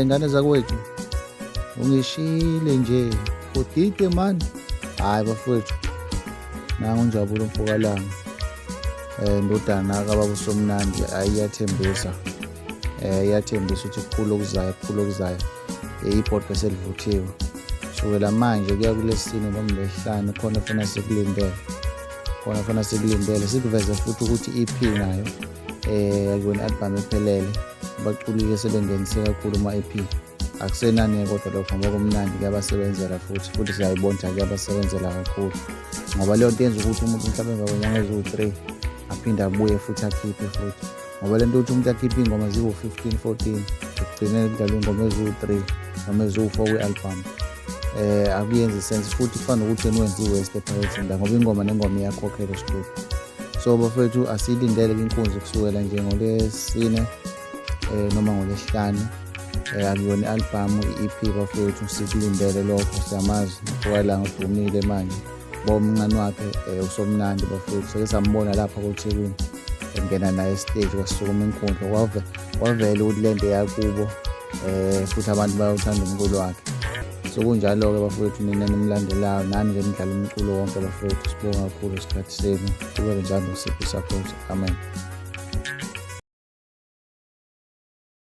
Ngane zakwethu, ungishile nje udide mani. Hhayi bafowethu, nangu uNjabulo Mfokalanga, indodana kababa uSomnandi. Hhayi iyathembisa, iyathembisa ukuthi kukhulu okuzayo, kukhulu okuzayo. Ibhodwe selivuthiwe kusukela manje kuya kulesine noma lesihlanu. Khona funa sikulindele, khona funa sikulindele, sikuveze futhi ukuthi i-EP nayo akuyona i-album ephelele. Abaculi-ke sebengenise kakhulu kuma-EP, akusenani kodwa lokho ngoba kumnandi, kuyabasebenzela futhi siyayibona ukuthi kuyabasebenzela kakhulu, ngoba leyo nto yenza ukuthi umuntu mhlawumbe emva kwenyanga eziwu-3 aphinde abuye futhi akhiphe futhi, ngoba le nto ukuthi umuntu akhiphe iy'ngoma ziwu-15 14, ekugcineni kudlalwe iy'ngoma eziwu-3 noma eziwu-4 kwi-album, akuyenzi sense futhi kufana nokuthi yena wenza i-waste ephaketheni la, ngoba ingoma nengoma iyakhokhelwa studio. So bafethu, asiyilindele inkunzi kusukela nje ngolesine noma ngolesihlanu. Akuyona i-album, i-EP bafethu, sikulindele lokho. Siyamazi uMfokalanga, udumile manje, bomncane wakhe uSomnandi bafethu, seke sambona lapha koThekwini engena naye estage, kwasukuma inkundla, kwave kwavela ukuthi lento yakubo, futhi abantu bayawuthanda umculo wakhe. So kunjalo-ke bafowethu, nina nimlandelayo nani nje nidlala umculo wonke bafowethu, sibonga kakhulu isikhathi senu. Qhubeke njalo nosipho support. Amen.